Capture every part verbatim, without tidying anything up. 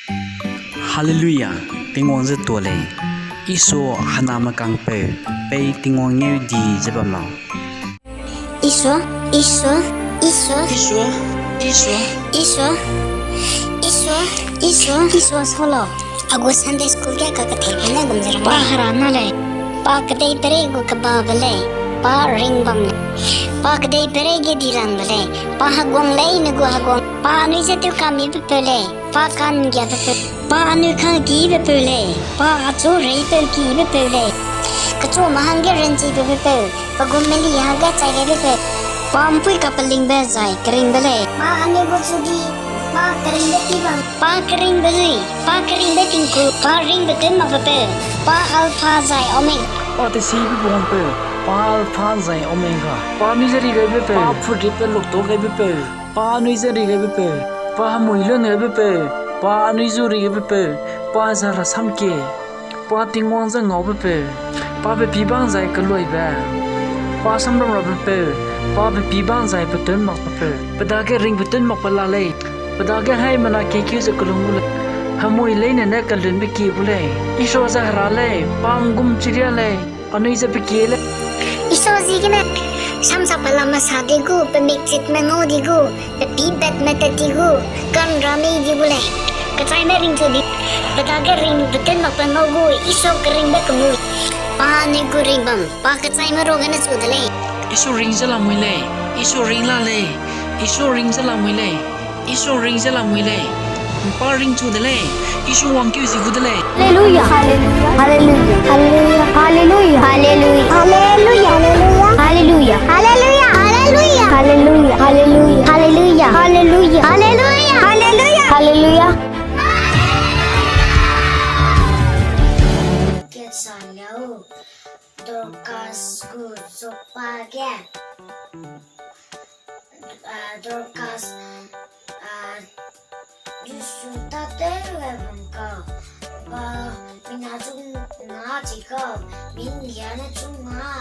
Hallelujah, Tingwang ze tuâ lei. Isua hena mekangpeu, pei Tingwang ngeu di ze bam lau. Isua, Isua, Isua, Isua, Isua, Isua, Isua, Isua, Isua solo. A gu Sunday school ge kakethei pe ne gum ze rang pa hera na lei. Pa kedei perei gu kebabe lei. Pa ring bam lei. Pa kedei perei ge di rangbe lei. Pa heguang leine gu heguang. Pa anui ze tewkamibe peu lei. Pa ka'nggiabe peu. Pa anui ka'nggibe peu lei. Pa achu reipeu kibe peu lei. Kechuame hangge ranchibe peu. Pe gu meli hangge chai gaibe peu. Pa ’mpui kapelingbe zai keringbe lei. Pa anui gu chu di, pa keringbe ti bam. Pa keringbe lui, pa keringbe tingku, pa ringbe tew makbe peu. Pa Alpha zai Omega. Pa tesibe bung peu, pa Alpha zai Omega. Pa anui ze ri gaibe peu, pa phutripbe lukto gaibe peu. Pa anui ze ri gaibe peu, pa hemui lun gaibe peu, pa anui zu ri gaibe peu, pa ze rasam kie, pa Tingwang ze ngaube peu, pa pe pî bang zai keluibe, pa samram rabe peu, pa pe pî bang zai petun makbe peu, pe dage ring petun makbe la lei, pe dage haimena kiekeu ze kelum gu lei, hemui leine ne kelunbe kie gu lei, Isua ze hera lei, pa ’nggum chiria lei. Anui ze pe kie lei. Isua ziegene samsakbe lame sa di gu, pe mikchitme ngau di gu, pe pîbetme tat di gu, ka'nrame di gu lei. Kechaime ringchu di, pe dage ring petun makbe ngau gu, Isua keringbe kemui. Pa anui gu ring bam, pa kechaime ruagene chu de lei. Isua ring ze lamui lei, Isua ring la lei, Isua ring ze lamui lei. Isua ring ze lamui lei. ’Mpa ringchu de lei. Isua wangkeu zi gu de lei. Hallelujah. Hallelujah. Hallelujah. Hallelujah. Kesa lau, Dorcas gu Joppa ge. Ah, Dorcas, ah, Jisu tatew ge bam kau, pa mina chunga chi kau, minggia ne chunga,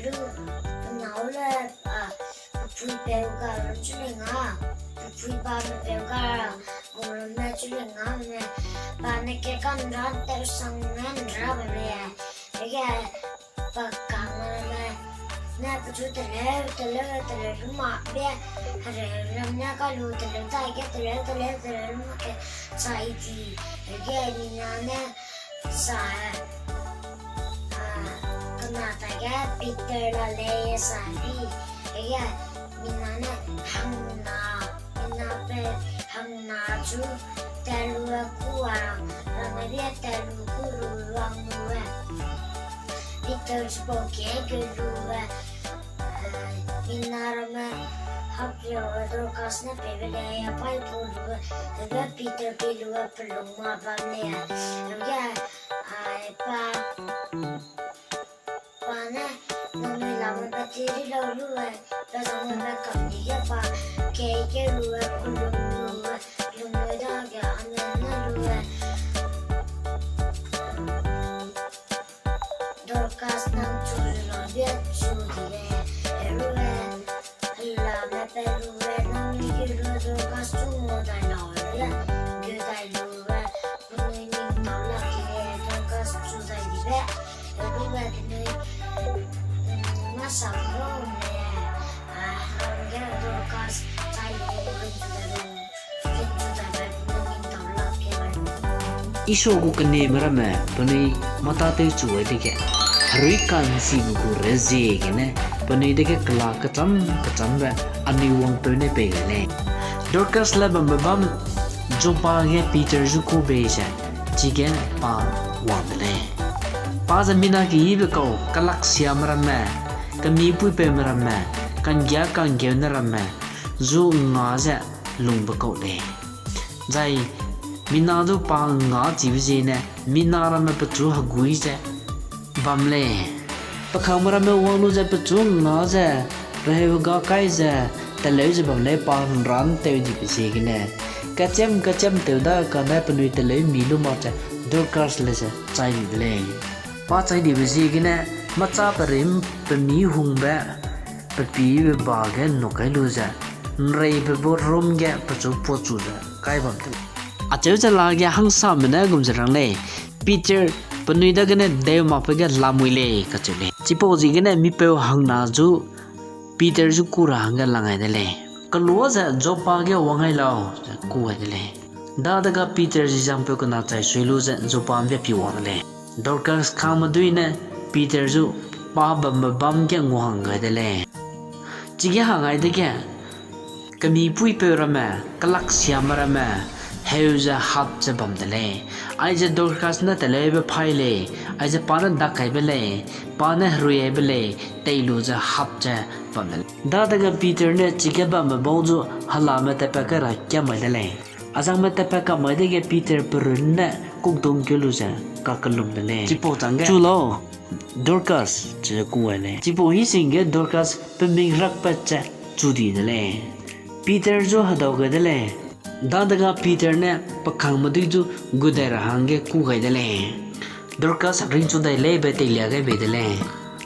lu, penau le, ah, pepui peu ga ram chu le nga, pepui pa me peu ga, gu ram ne chu le nga me, pa ne ke kam ra tew sang ne ra bam le, ege, pa kang ramme ne pechu teleu, teleu, teleu lu mak be, hereu ram ne ka lu teleu tai ge teleu, teleu, teleu lu mak ke chai di, hege mina ne sa, ah, kena tai ge Peter la lei sa di, hege mina ne hangna, mina pe hangna chu teleu ku a, ramme bia teleu ku lu wang lu e. Peter chipau kie ge lu e, eh, mina ramme hap rio e Dorcas ne pebe lei, apai pu lu e, ebe Peter pe lu e pelung ma bam lei, ebe, ai, pa, pa ne, nangnui lamui pe tiri lau lu e, pe zangmui pe kam di ge pa, kei ge lu e, kulum lu e, lum lu dage, amen ne lu e. Dorcas nang chu lu bia chu di le, e lu e, hela me pe lu e, nangnui ge lu e, Dorcas chu ngau dai lau e, ge dai lu e, penui ning tau lak ge, Dorcas chu dai di be, e lu e, penui, mm, masa lu me, a, hangge Dorcas chai lu e, chu dai lu. Isua gu keneme ramme penui mata tewchu ai dege, herui ka'nchibe gu reziegene penui dege kela kecham kechambe anui wangpeu ne pei gai lei. Dorcas le bambe bam Joppa ge Peter zu ku bei ze, chige pa wang de lei. Pa ze mina keyibe kau kelaksiame ramme, kemipuipeume ramme, ka'nggia ka'nggeu ne ramme, zu nga ze lungbe kau lei. Zai mina du pa nga chibe ziegene mina ramme pechu hegui ze bam lei. Pe kangme ramme wang lu ze pechu nga ze, reheu ga kai ze, teleu ze bam lei pa hangran tew dibe ziegene. Kacham kacham tew da kane penui teleu mi lu mak ze Dorcas le ze chai di de lei. Pa chai dibe ziegene, macha perim pemi hungbe, pe pibe ba ge ’nnuk kai lu ze, ’nreibe bu rum ge pechu puachu ze kai bam de lei. Acheu ze lage hangsame ne gum ze rang lei, Peter penui dagene deu makbe ge lamui lei kacheu lei. Chipau ziegene mipeu hangna zu Peter zu kû ra hangge lang gai de lei. Kelua ze Joppa ge wang gai lau ze kû gai de lei. Dadege Peter zizampeu kena chai sui lu ze Joppa ’mbia pi wang de lei. Dorcas kangme dui ne Peter zu pa bambe bâm ge nguahang gai de lei. Chige hang gai dege, kemipuipeu ramme, kelaksiame ramme, heu ze hap ze bam de lei. Aize Dorcas ne teleube paî lei, aize pa ne dak kaibe lei, pa ne herui aibe lei, tei lu ze hap ze bam de lei. Dadege Peter ne chige bambe bau zu helame tatpat kai ra kiam mai de lei. Azangme tatpat kam mai dege Peter perun ne kukdungkeu lu ze kakellum de lei. Chipau changge, chu lau, Dorcas, chize kû gai lei. Chipau hî sing ge Dorcas pe mik rakpat ze chu di de lei. Peter zu hedau gai de lei. Dadege Peter ne pe kangme dui zu gu dai ra hangge kû gai de lei. Dorcas ringchu dai leibe teilia gai bei de lei.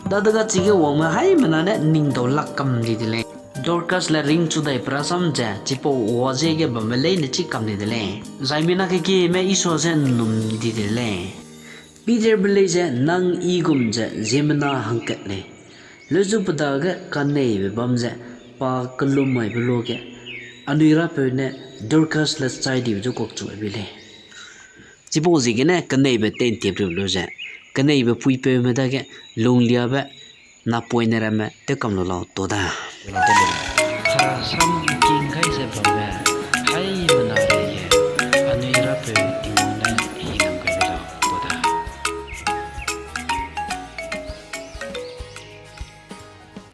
Dadege chige wangme haimena ne ning dau lak kam di de lei. Dorcas le ringchu dai pe rasam ze chipau wa ziege bambe leine chî kam di de lei. Zai mina kekieme Isua je ’nnum di de lei. Peterbe lei ze, nang i gum ze ziemmena hangkat lei. Leuzu pe dage kaneibe bam ze pa kellum maibe luage, anui Rapeu ne Dorcas le chai dibe zu kuakchu bi lei. Chipau ziegene keneibe tei'ntiep lu ze, keneibe puipeume dage lungliabe napoine ramme tewkam lu lau ta da. Herasam king kai ze bamme, haimena